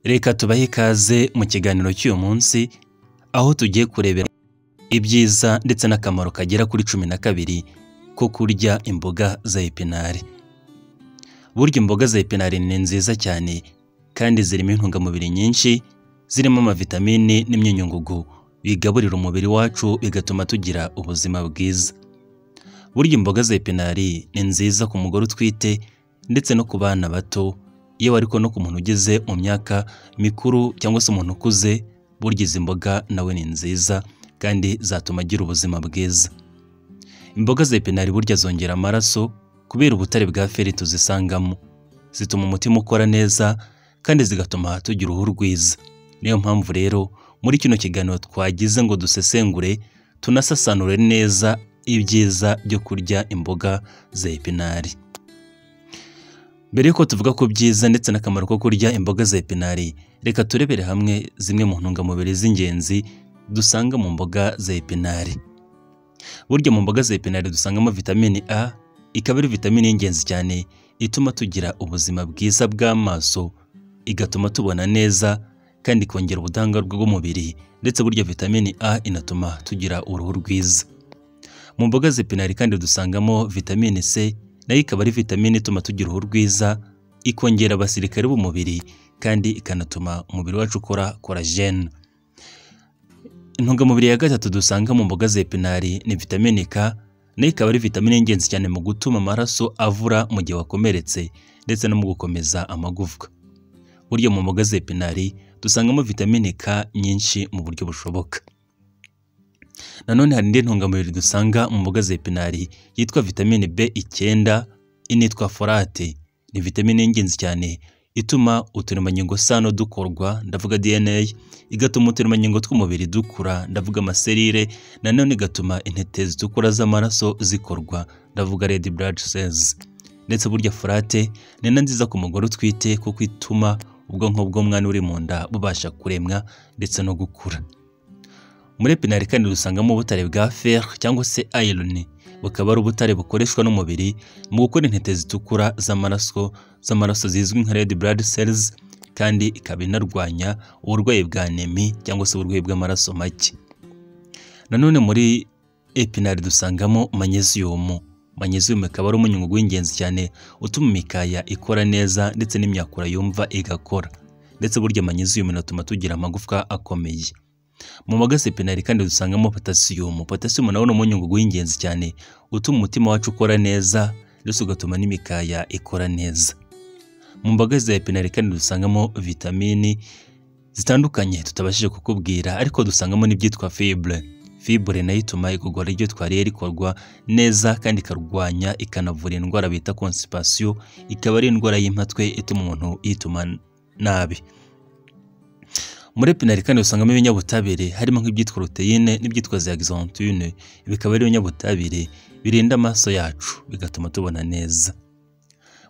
Reka tubahe ikaze mu kiganiro cy'uyu munsi, aho tugiye kurebera ibyiza ndetse n'akamaro kagera kuri 12 ko kurya imboga za epinari. Burya imboga za epinari ni nziza cyane kandi zirimo intungamubiri nyinshi, zirimo amavitamini n'imyunyungugu bigaburira umubiri wacu bigatuma tugira ubuzima bwiza. Burya imboga za epinari ni nziza ku mugore utwite ndetse no ku bana bato, yewe ariko no ku muntu ugeze mu myaka mikuru cyangwa se umuntu ukuze, burya izi mboga nawe ni nziza kandi zatuma agira ubuzima bwiza. Imboga za epinari burya zongera amaraso kubera ubutare bwa feri tuzisangamo, zituma umutima ukora neza kandi zigatuma tugira uruhu rwiza. Niyo mpamvu rero muri kino kiganiro twagize ngo dusesengure tunasasanure neza ibyiza byo kurya imboga za epinari. Mbere yuko tuvuga ku byiza ndetse n'akamaro ko kurya imboga za epinari, reka turebere hamwe zimwe mu ntungamubiri z'ingenzi dusanga mu mboga za epinari. Burya mu mboga za epinari dusangamo vitamini A, ikaba ari vitamini y'ingenzi cyane ituma tugira ubuzima bwiza bw'amaso, igatuma tubona neza kandi ikongera ubudahangarwa bw'umubiri, ndetse burya vitamini A inatuma tugira uruhu rwiza. Mu mboga za epinari kandi dusangamo vitamini C, nayo ikaba ari vitamini ituma tugira uruhu rwiza, ikongera abasirikare b'umubiri kandi ikanatuma umubiri wacu ukora collagen. Intungamubiri ya gatatu dusanga mu mboga za epinari ni vitamini K, nayo ikaba ari vitamini y'ingenzi cyane mu gutuma amaraso avura mu gihe wakomeretse ndetse no mu gukomeza amagufwa. Burya mu mboga za epinari dusangamo vitamini K nyinshi mu buryo bushoboka. Nanone hari indi ntungamubiri dusanga mu mboga za epinari yitwa vitamini B9, initwa folate. Ni vitamini y'ingenzi cyane ituma uturemangingo sano dukorwa, ndavuga DNA, igatuma uturemangingo tw'umubiri dukura, ndavuga amaserire, nanone igatuma intete zitukura z'amaraso zikorwa, ndavuga red blood cells. Ndetse burya folate ni na nziza ku mugore utwite kuko ituma ubwonko bw'umwana uri mu nda bubasha kuremwa ndetse no gukura. Muri epinari kandi dusangamo ubutare bwa fer cyangwa se iron, bukaba ari ubutare bukoreshwa n'umubiri mu gukora intete zitukura z'amaraso zizwi nka red blood cells, kandi ikaba inarwanya uburwayi bwa anemi cyangwa se uburwayi bw'amaraso make. Nanone muri epinari dusangamo magnesium. Magnesium ikaba ari umunyungugu w'ingenzi cyane utuma imikaya ikora neza ndetse n'imyakura yumva igakora. Ndetse burya magnesium inatuma tugira amagufwa akomeye. Mu mboga za epinari kandi dusangamo potasiyumu. Potasiyumu nawo ni umunyungugu w'ingenzi cyane utuma umutima wacu ukora neza ndetse ugatuma n'imikaya ikora neza. Mu mboga za epinari kandi dusangamo vitamini zitandukanye tutabashije kukubwira, ariko dusangamo n'ibyitwa fibre. Fibre nayo ituma igogora ry'ibyo twariye rikorwa neza kandi ikarwanya ikanavura indwara bita constipation, ikaba ari indwara y'impatwe ituma umuntu yituma nabi. Muri epinari kandi usangamo ibinyabutabire harimo nk'ibyitwa proteine n'ibyitwa zeaxanthine, bikaba ari ibinyabutabire birinda amaso yacu bigatuma tubona neza.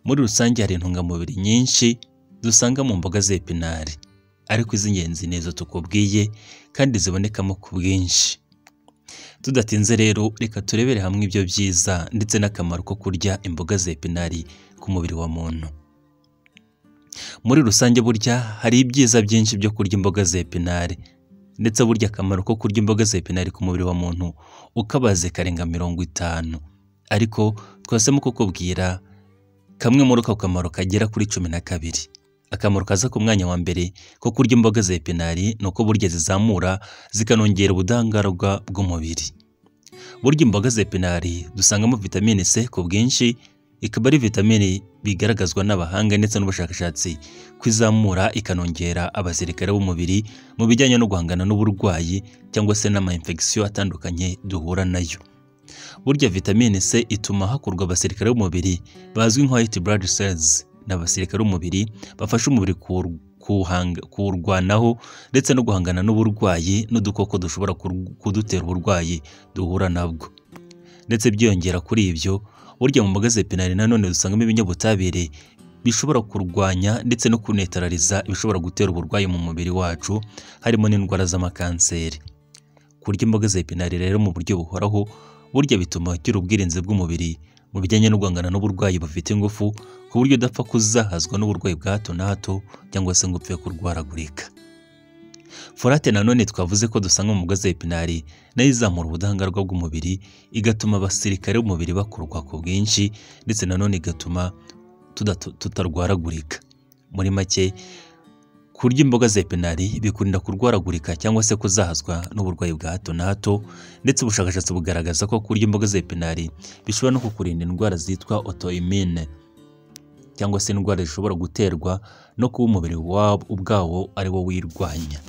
Muri rusange hari intungamubiri nyinshi dusanga mu mboga za epinari, ariko iz'ingenzi ni izo tukubwiye kandi zibonekamo ku bwinshi. Tudatinze rero reka turebere hamwe ibyo byiza ndetse n'akamaro ko kurya imboga za epinari ku mubiri wa muntu. Muri rusange burya hari ibyiza byinshi byo kurya imboga za epinari, ndetse burya akamaro ko kurya imboga za epinari ku mubiri wa muntu ukabaze karenga 50, ariko twahisemo kukubwira kamwe muri ako kamaro kagera kuri 12. Akamaro kaza ku mwanya wa mbere ko kurya imboga za epinari ni uko burya zizamura zikanongera ubudahangarwa bw'umubiri. Burya imboga za epinari dusangamo vitamine C ku bwinshi, ikaba ari vitamini bigaragazwa n'abahanga ndetse n'ubushakashatsi ko izamura ikanongera abasirikare b'umubiri mu bijyanye no guhangana n'uburwayi cyangwa se n'ama infection atandukanye duhura nayo. Burya vitamine C ituma hakorwa abasirikare b'umubiri bazwi nka white blood cells, ni abasirikare b'umubiri bafasha umubiri kuwurwanaho ndetse no guhangana n'uburwayi n'udukoko dushobora kudutera uburwayi duhura nabwo. Ndetse byiyongera kuri ibyo, burya mu mboga za epinari nanone dusangamo ibinyabutabire bishobora kurwanya ndetse no kunetarariza ibishobora gutera uburwayi mu mubiri wacu, harimo n'indwara z'amakanseri. Kurya imboga za epinari rero mu buryo buhoraho burya bituma ugira ubwirinzi bw'umubiri mu bijyanye no guhangana n'uburwayi bufite ingufu, ku buryo udapfa kuzahazwa n'uburwayi bwa hato na hato cyangwa se ngo upfe kurwaragurika. Folate nanone twavuze ko dusanga mu mboga za epinari, nayo izamura ubudahangarwa bw'umubiri, igatuma abasirikare b'umubiri bakorwa ku bwinshi, ndetse nanone igatuma tutarwaragurika. Muri make, kurya imboga za epinari bikurinda kurwaragurika cyangwa se kuzahazwa n'uburwayi bwa hato na hato, ndetse ubushakashatsi bugaragaza ko kurya imboga za epinari bishobora no kukurinda indwara zitwa autoimmune, cyangwa se indwara zishobora guterwa no kuba umubiri ubwawo ari wo wirwanya.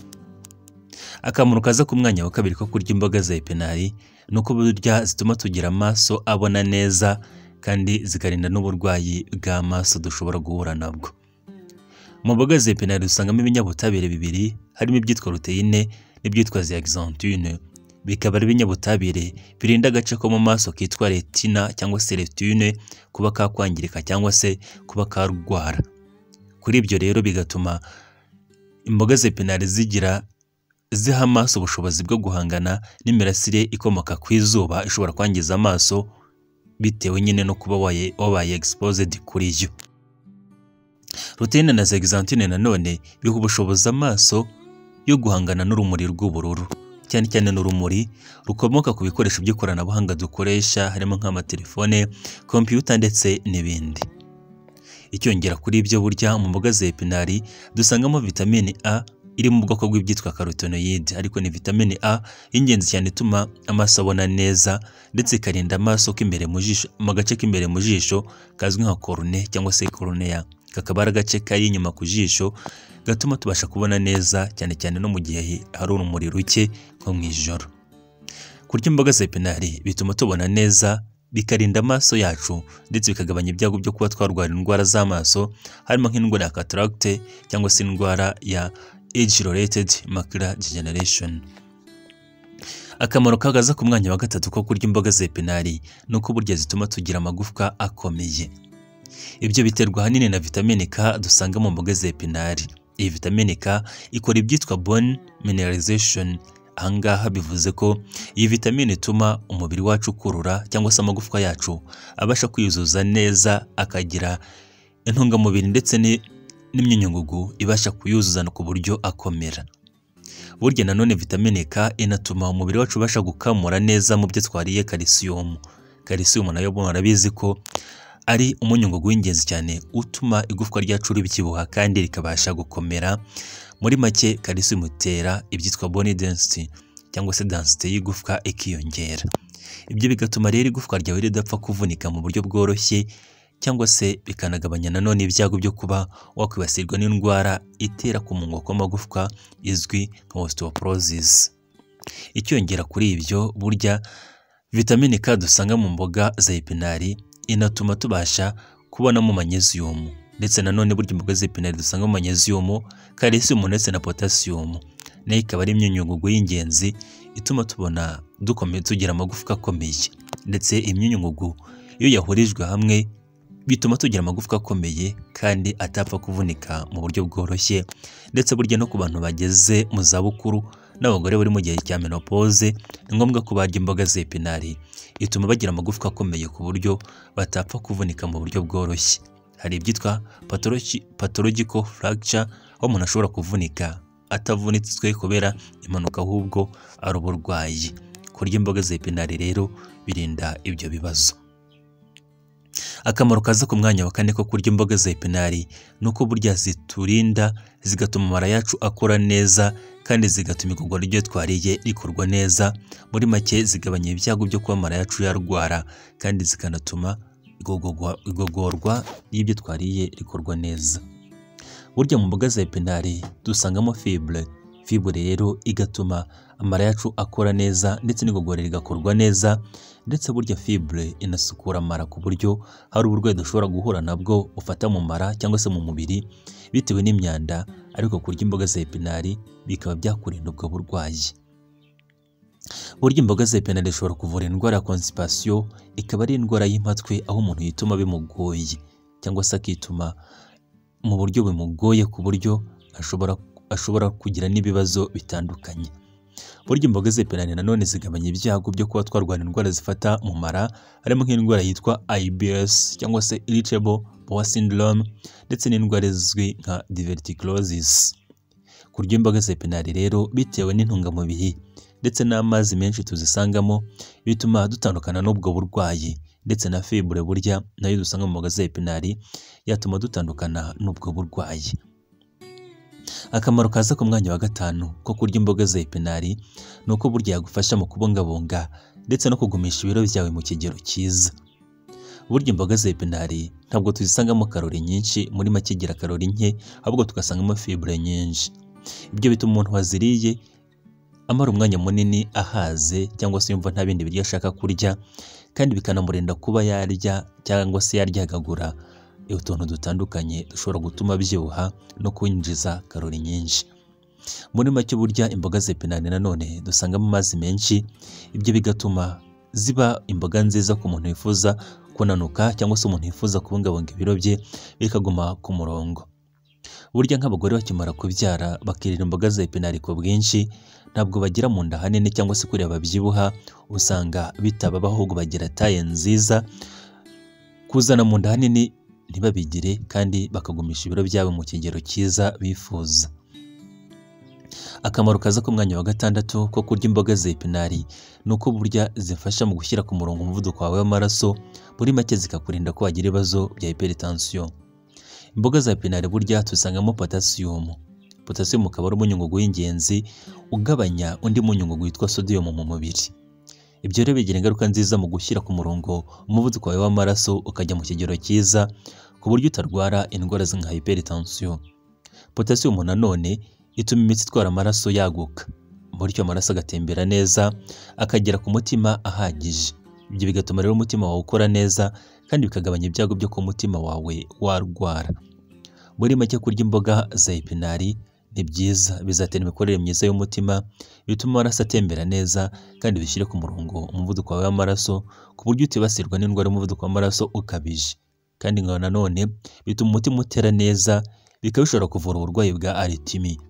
Akamaro kaza ku mwanya wa kabiri ko kurya imboga za epinari ni uko burya zituma tugira amaso abona neza, kandi zikarinda n'uburwayi bw'amaso dushobora guhura nabwo. Mu mboga za epinari dusangamo ibinyabutabire bibiri, harimo ibyitwa luteine n'ibyitwa zeaxanthine, bikaba ari ibinyabutabire birinda agace ko mu maso kitwa retina cyangwa se retine kuba kakwangirika cyangwa se kuba karwara. Kuri ibyo rero bigatuma imboga za epinari ziha amaso ubushobozi bwo guhangana n'imirasire ikomoka ku izuba ishobora kwangiza amaso, bitewe nyine no kuba wabaye exposed kuri yo. Luteine na zeaxanthine nanone biha ubushobozi amaso yo guhangana n'urumuri rw'ubururu, cyane cyane n'urumuri rukomoka ku bikoresho by'ikoranabuhanga dukoresha, harimo nk'amatelefone, kompiyuta ndetse n'ibindi. Icyongera kuri ibyo, burya mu mboga za epinari dusangamo vitamine A iri mu bwoko bw'ibyitwa carotenoid, ariko ni vitamine A y'ingenzi cyane ituma amaso abona neza, ndetse ikarinda amaso k'imbere mu jisho, mu gace k'imbere mu jisho kazwi nka corne cyangwa se cornea, kakaba ari agace kari inyuma ku jisho gatuma tubasha kubona neza, cyane cyane no mu gihe hari urumuri ruke nko mu ijoro. Kurya imboga za epinari bituma tubona neza, bikarinda amaso yacu, ndetse bikagabanya ibyago byo kuba twarwara indwara z'amaso, harimo nk'indwara ya cataracte cyangwa se indwara ya age related macular degeneration. Akamaro kagaza ku mwanya wa gatatu ko kurya imboga za epinari ni uko burya zituma tugira amagufwa akomeye. Ibyo biterwa ahanini na vitamine K dusanga mu mboga za epinari. Iyi vitamine K ikora ibyitwa bone mineralization. Ahangaha bivuze ko iyi vitamine ituma umubiri wacu ukurura cyangwa se amagufwa yacu abasha kwiyuzuza neza, akagira intungamubiri ndetse n'imyunyungugu ibasha kuyuzuzana ku buryo akomera. Burya nanone vitamine K inatuma umubiri wacu ubasha gukamura neza mu byo twariye kalisiyumu. Kalisiyumu nayo murabizi ko ari umunyungugu w'ingenzi cyane utuma igufwa ryacu ribyibuha kandi rikabasha gukomera. Muri make, kalisiyumu itera ibyitwa bone density cyangwa se density y'igufwa ikiyongera. Ibyo bigatuma rero igufwa ryawe ridapfa kuvunika mu buryo bworoshye, cyangwa se bikanagabanya nanone ibyago byo kuba wakwibasirwa n'indwara itera kumungwa kw'amagufwa izwi nka osteoporosis. Icyongera kuri ibyo, burya vitamine K dusanga mu mboga za epinari inatuma tubasha kubonamo magnesium, ndetse nanone burya imboga za epinari dusangamo magnesium, calcium ndetse na potassium, nayo ikaba ari imyunyungugu y'ingenzi ituma tubona dukomeye, tugira amagufwa akomeye. Ndetse imyunyungugu iyo yahurijwe hamwe bituma tugira amagufwa akomeye kandi atapfa kuvunika mu buryo bworoshye. Ndetse burya no ku bantu bageze mu zabukuru n'abagore bari mu gihe cya menopause, ni ngombwa ko barya imboga za epinari, ituma bagira amagufwa akomeye ku buryo batapfa kuvunika mu buryo bworoshye. Hari ibyitwa pathological fracture, aho umuntu ashobora kuvunika atavunitswe kubera impanuka, ahubwo ari uburwayi. Kurya imboga za epinari rero birinda ibyo bibazo. Akamaro kaza ku mwanya wa kane ko kurya imboga za epinari ni uko burya ziturinda, zigatuma amara yacu akora neza, kandi zigatuma igogora ry'ibyo twariye rikorwa neza. Muri make, zigabanya ibyago byo kuba amara yacu yarwara, kandi zikanatuma igogorwa ry'ibyo twariye rikorwa neza. Burya mu mboga za epinari dusangamo fibre. Fibre rero igatuma amara yacu akora neza ndetse n'igogora rigakorwa neza, ndetse burya fibre inasukura amara ku buryo hari uburwayi dushobora guhura nabwo bufata mu mara cyangwa se mu mubiri bitewe n'imyanda, ariko kurya imboga za epinari bikaba byakurinda ubwo burwayi. Burya imboga za epinari zishobora kuvura indwara ya constipation, ikaba ari indwara y'impatwe aho umuntu yituma bimugoye cyangwa se akituma mu buryo bimugoye ku buryo ashobora kugira n'ibibazo bitandukanye. Burya imboga z'epinari nanone zigabanya ibyago byo kuba twarwara indwara zifata mu mara, harimo nk'indwara yitwa IBS cyangwa se Irritable Bowel Syndrome ndetse n'indwara izwi nka diverticulosis. Kurya imboga z'epinari rero bitewe n'intungamubiri ndetse n'amazi menshi tuzisangamo bituma dutandukana n'ubwo burwayi, ndetse na fibre burya nayo dusanga mu mboga z'epinari yatuma dutandukana n'ubwo burwayi. Akamaro kaza ku mwanya wa 5 ko kurya imboga z'epinari ni uko burya yagufasha mu kubungabunga ndetse no kugumisha ibiro byawe mu kigero cyiza. Burya imboga z'epinari ntabwo tuzisangamo karori nyinshi, muri make igira karori nke, ahubwo tugasangamo fibre nyinshi. Ibyo bituma umuntu waziriye amara umwanya munini ahaze cyangwa se yumva nta bindi biryo ashaka kurya, kandi bikanamurinda kuba yarya cyangwa se yaryagagura utuntu dutandukanye dushobora gutuma abyibuha no kwinjiza karori nyinshi. Muri make burya imboga z'epinari nanone dusangamo amazi menshi, ibyo bigatuma ziba imboga nziza ku muntu wifuza kunanuka cyangwa se umuntu wifuza kubungabunga ibiro bye bikaguma ku murongo. Burya nk'abagore bakimara kubyara bakirira imboga z'epinari ku bwinshi, ntabwo bagira mu nda hanini cyangwa se kuriya babyibuha, usanga bitababaho, ahubwo bagira taye nziza. Kuzana mu nda hanini ntibabigire kandi bakagumisha ibiro byabo mu kigero cyiza bifuza. Akamaro kaza ku mwanya wa 6 ko kurya imboga z'epinari ni uko burya zifasha mu gushyira ku murongo umuvuduko wawe w'amaraso, muri make zikakurinda ko wagira ibibazo bya hypertension. Imboga za epinari burya tuzisangamo potassium. Potassium ukaba ari umunyungugu w'ingenzi ugabanya undi munyungugu witwa sodium mu mubiri. Ibyo rero bigira ingaruka nziza mu gushyira ku murongo umuvuduko wawe w'amaraso ukajya mu kigero cyiza ku buryo utarwara indwara nka hypertension. Potassium nanone ituma imitsi itwara amaraso yaguka, bityo amaraso agatembera neza akagera ku mutima ahagije. Ibyo bigatuma rero umutima wawe ukora neza kandi bikagabanya ibyago byo kuba umutima wawe warwara. Muri make kurya imboga za epinari ni byiza, bizatera imikorere myiza y'umutima, bituma amaraso atembera neza kandi bishyire ku murongo umuvuduko wawe w'amaraso ku buryo utibasirwa n'indwara y'umuvuduko w'amaraso ukabije. Kandi nka nanone bituma umutima utera neza, bikaba bishobora kuvura uburwayi bwa aritimi.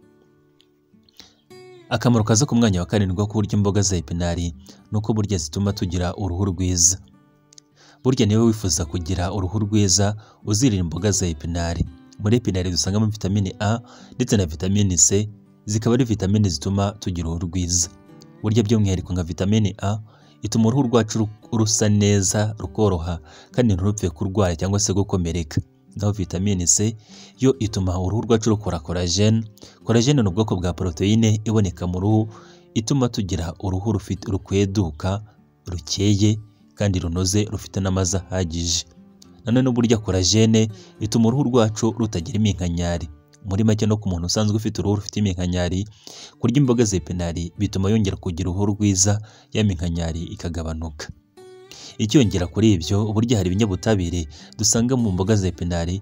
Akamaro kaza ku mwanya wa 7 ko kurya imboga za epinari ni uko burya zituma tugira uruhu rwiza. Burya niba wifuza kugira uruhu rwiza uzirira imboga za epinari. Muri epinari dusangamo vitamine A ndetse na vitamine C, zikaba ari vitamine zituma tugira uruhu rwiza. Burya by'umwihariko nka vitamine A ituma uruhu rwacu rusa neza, rukoroha kandi ntirupfe kurwara cyangwa se gukomereka. Naho vitamine C yo ituma uruhu rwacu rukora collagen. Collagen ni ubwoko bwa poroteyine iboneka mu ruhu, ituma tugira uruhu rukweduka, rukeye kandi runoze, rufite n'amazi ahagije. Nanone burya collagen ituma uruhu rwacu rutagira iminkanyari. Muri make no ku muntu usanzwe ufite uruhu rufite iminkanyari, kurya imboga z'epinari bituma yongera kugira uruhu rwiza, ya minkanyari ikagabanuka. Icyongera kuri ibyo, burya hari ibinyabutabire dusanga mu mboga z'epinari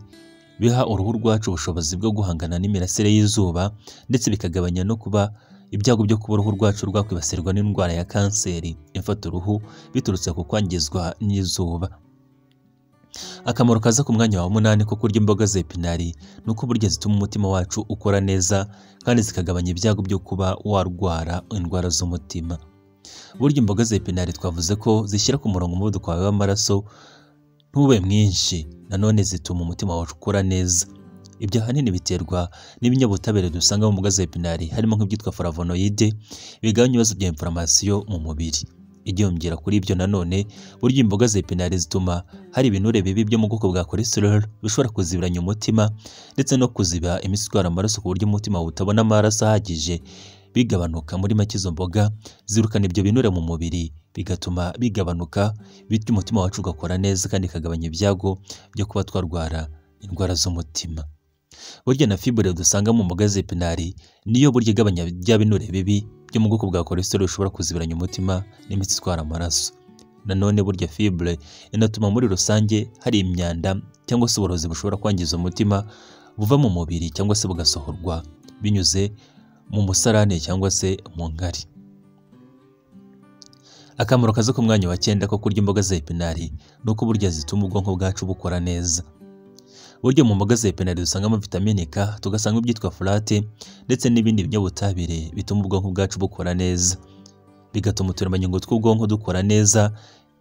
biha uruhu rwacu ubushobozi bwo guhangana n'imirasire y'izuba, ndetse bikagabanya no kuba ibyago byo kuba uruhu rwacu rwakwibasirwa n'indwara ya kanseri ifata uruhu biturutse ku kwangizwa n'izuba. Akamaro kaza ku mwanya wa 8 ko kurya imboga z'epinari ni uko burya zituma umutima wacu ukora neza kandi zikagabanya ibyago byo kuba warwara indwara z'umutima. Burya imboga z'epinari twavuze ko zishyira ku murongo umuvuduko wawe w'amaraso ntube mwinshi, nanone zituma umutima wacu ukora neza. Ibyo ahanini biterwa n'ibinyabutabire dusanga mu mboga z'epinari, harimo nk'ibyitwa flavonoide bigabanya ibibazo bya inflammation mu mubiri. Ibyongera kuri ibyo nanone, burya imboga z'epinari zituma hari ibinure bibi byo mu bwoko bwa cholesterol bishobora kuzibiranya umutima ndetse no kuziba imitsi itwara amaraso ku buryo umutima wawe utabona amaraso ahagije, bigabanuka. Muri make izo mboga zirukana ibyo binure mu mubiri bigatuma bigabanuka, bityo umutima wacu ugakora neza kandi ikagabanya ibyago byo kuba twarwara indwara z'umutima. Burya na fibre dusanga mu mboga z'epinari niyo burya igabanya bya binure bibi byo mu bwoko bwa cholesterol bishobora kuzibiranya umutima n'imitsi itwara amaraso. Nanone burya fibre inatuma muri rusange hari imyanda cyangwa se uburozi bushobora kwangiza umutima buva mu mubiri cyangwa se bugasohorwa binyuze mu musarane cyangwa se mu nkari. Akamaro kaza ku mwanya wa 9 ko kurya imboga z'epinari ni uko burya zituma ubwonko bwacu bukora neza. Burya mu mboga za epinari dusangamo vitamine K, tugasanga ibyitwa folate ndetse n'ibindi binyabutabire bituma ubwonko bwacu bukora neza, bigatuma uturemangingo tw'ubwonko dukora neza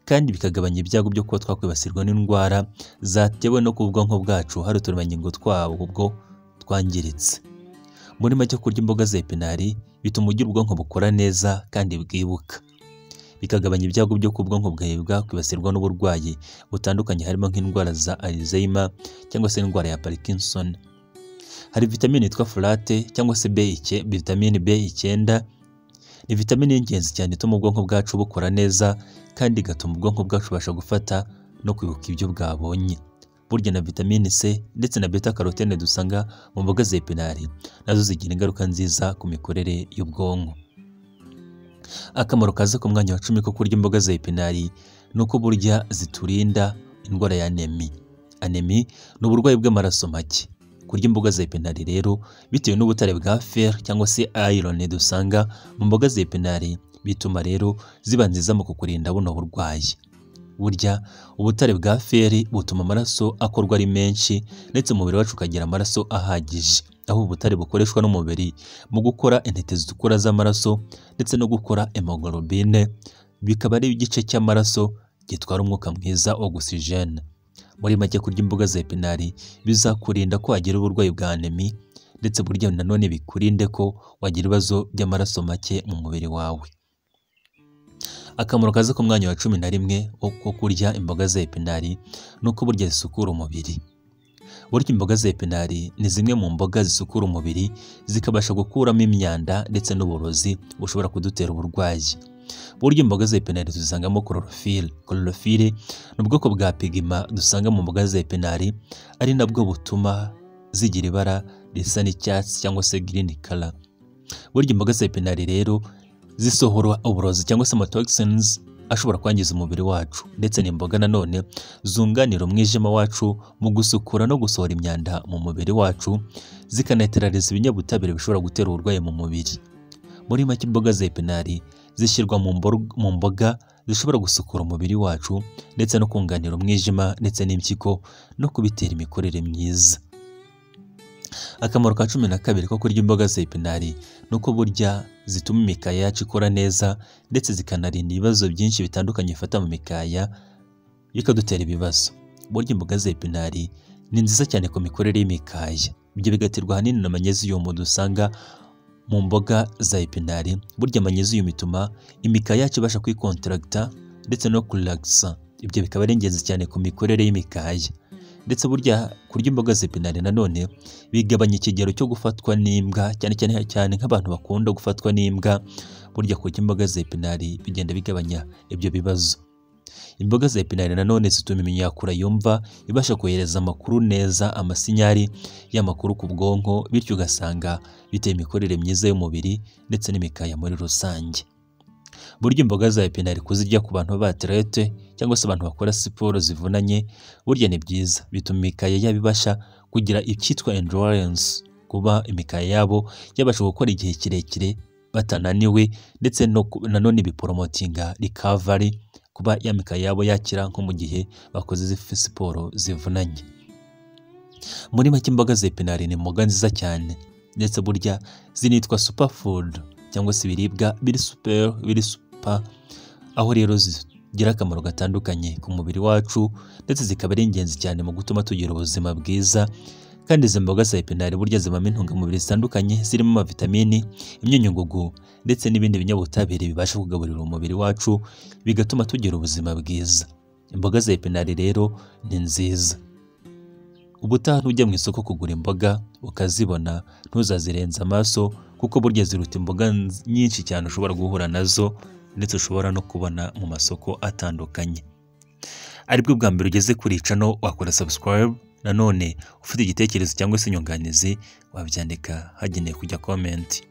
kandi bikagabanya ibyago byo kuba twakwibasirwa n'indwara zatewe no kuba ubwonko bwacu hari uturemangingo twabwo ubwo twangiritse. Muri make, kurya imboga za epinari bituma ugira ubwonko bukora neza kandi bwibuka, bikagabanya ibyago byo kuba ubwonko bwawe bwakwibasirwa n'uburwayi butandukanye harimo nk'indwara za Alzheimer cyangwa se indwara ya Parkinson. Hari vitamine yitwa folate cyangwa se vitamine B9, ni vitamine y'ingenzi cyane ituma ubwonko bwacu bukora neza kandi igatuma ubwonko bwacu bubasha gufata no kwibuka ibyo bwabonye. Burya na vitamine C ndetse na beta carotene dusanga mu mboga za epinari nazo zigira ingaruka nziza ku mikorere y'ubwonko. Akamaro kaza ku mwanya wa 10 ko kurya imboga za epinari ni uko burya ziturinda indwara ya anemi. Anemi ni uburwayi bw'amaraso make. Kurya imboga za epinari rero bitewe n'ubutare bwa fer cyangwa se iron dusanga mu mboga za epinari bituma rero ziba nziza mu kukurinda buno burwayi. Burya ubutare bwa fer butuma amaraso akorwa ari menshi ndetse umubiri wacu ukagira amaraso ahagije, aho ubutare bukoreshwa n'umubiri mu gukora intete zitukura z'amaraso ndetse no gukora hemoglobine, bikaba ari igice cy'amaraso gitwara umwuka mwiza wa oxygen. Muri make, kurya imboga za epinari bizakurinda ko wagira uburwayi bwa anemi ndetse burya nanone bikurinde ko wagira ibibazo by'amaraso make mu mubiri wawe. Akamaro kaza ku mwanya wa 11 wo kurya imboga za epinari ni uko burya zisukura umubiri. Burya imboga za epinari ni zimwe mu mboga zisukura umubiri, zikabasha gukuramo imyanda ndetse n'uburozi bushobora kudutera uburwayi. Burya imboga za epinari tuzisangamo chlorophylle. Chlorophylle ni ubwoko bwa pigima dusanga mu mboga za epinari, ari nabwo butuma zigira ibara risa n'icyatsi cyangwa se green color. Burya imboga za epinari rero zisohora uburozi cyangwa se amatoxins ashobora kwangiza umubiri wacu, ndetse n'imboga nanone zunganira umwijima wacu mu gusukura no gusohora imyanda mu mubiri wacu, zikanaterariza ibinyabutabire bishobora gutera uburwayi mu mubiri. Muri make, imboga za epinari zishyirwa mu mboga zishobora gusukura umubiri wacu ndetse no kunganira umwijima ndetse n'impyiko no kubitera imikorere myiza. Akamaro ka 12 ko kurya imboga za epinari ni uko burya zituma imikaya yacu ikora neza ndetse zikanarinda ibibazo byinshi bitandukanye bifata mu mikaya bikadutera ibibazo. Burya imboga za epinari ni nziza cyane ku mikorere y'imikaya, ibyo bigaterwa ahanini na magnesium dusanga mu mboga za epinari. Burya magnesium ituma imikaya yacu ibasha kwikontragita ndetse no kurelagisa, ibyo bikaba ari ingenzi cyane ku mikorere y'imikaya. Ndetse burya kurya imboga za epinari nanone bigabanya ikigero cyo gufatwa n'imbwa, cyane cyane cyane nk'abantu bakunda gufatwa n'imbwa. Burya kurya imboga za epinari bigenda bigabanya ibyo bibazo. Imboga za epinari nanone zituma imyakura yumva ibasha kohereza amakuru neza, amasinyari y'amakuru ku bwonko, bityo ugasanga biteye imikorere myiza y'umubiri ndetse n'imikaya muri rusange. Burya imboga za epinari kuzirya ku bantu b'abaterete cyangwa se abantu bakora siporo zivunanye burya ni byiza, bituma imikaya yabo ibasha kugira icyitwa endurance, kuba imikaya yabo yabasha gukora igihe kirekire batananiwe, ndetse nanone biporomotinga recovery, kuba ya mikaya yabo yakira nko mu gihe bakoze siporo zivunanye. Muri make, imboga za epinari ni imboga nziza cyane, ndetse burya zinitwa superfood cyangwa se ibiribwa biri super, biri super, aho rero zigira akamaro gatandukanye ku mubiri wacu ndetse zikaba ari ingenzi cyane mu gutuma tugira ubuzima bwiza. Kandi izi mboga za epinari burya zibamo intungamubiri zitandukanye zirimo amavitamini, imyunyungugu ndetse n'ibindi binyabutabire bibasha kugaburira umubiri wacu bigatuma tugira ubuzima bwiza. Imboga za epinari rero ni nziza. Ubutaha nujya mu isoko kugura imboga ukazibona ntuzazirenze amaso, kuko burya ziruta imboga nyinshi cyane ushobora guhura nazo ndetse ushobora no kubona mu masoko atandukanye. Aribwo bwa mbere ugeze kuri channel, wakora subscribe. Nanone ufite igitekerezo cyangwa se inyunganizi wabyandika hagenewe kujya comment.